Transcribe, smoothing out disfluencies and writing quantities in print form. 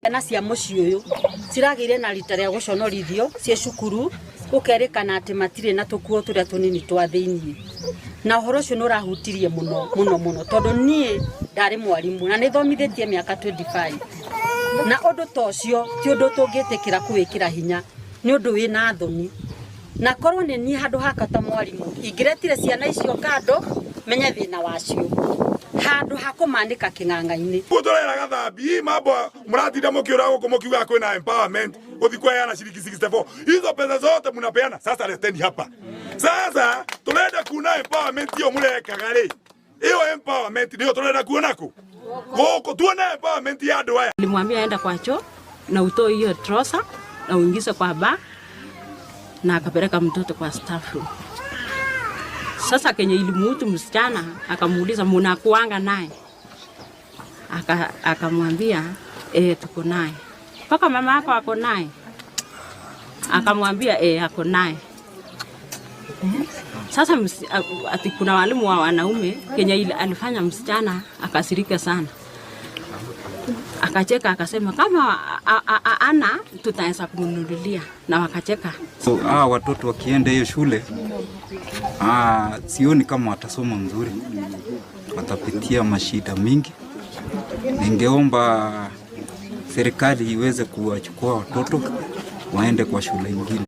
Ciana cia mũciĩ ũyũ ciragĩire na rita rĩa gũconorithio ciĩ cukuru, gũkerĩkana atĩ matirĩ na tũkuo tũrĩa tũnini twa thĩiniĩ. Na ũhoro ũcio nĩ ũrahutirie mũno mũno mũno, tondũ niĩ ndarĩ mwarimũ na nĩ thomithĩtie mĩaka 25, na ũndũ ta ũcio ti ũndũ tũngĩtĩkĩra kũwĩkĩra hinya, nĩ ũndũ wĩna thoni. Na korwo nĩ niĩ handũ haka ta mwarimũ, ingĩretire ciana icio kando menye thĩna wacio handũ ha kũmanĩka kĩng'ang'a-inĩ. Tũrera gathambi hii mambo mratinda mũkĩũra gũkũ mũkiuga kwĩna empowerment, gũthi kũheana shilingi 64, hizo pesa zote mnapeana sasa leteni hapa. Sasa turenda kuona empowerment hiyo mũrekaga rĩ, hiyo empowerment nĩyo turenda kuona kũ gũkũ, tuone empowerment ya andũ aya. Nilimwambia enda kwa choo na utoe hiyo trouser na uingize kwa bag, na akapeleka mtoto kwa staff room. Sasa kenye ilimuutu msichana akamuuliza, "Munakuanga naye?" Akamwambia, "Eh, tuko naye." "Mpaka mama yako ako naye?" Akamwambia, "Eh, ako naye." Sasa ati kuna walimu wa wanaume, kenye alifanya msichana akasirika sana, akacheka, akasema kama ana tutaweza kumnunulia, na wakacheka. So, watoto wakienda hiyo shule, sioni kama watasoma mzuri, watapitia mashida mingi. Ningeomba serikali iweze kuwachukua watoto waende kwa shule ingine.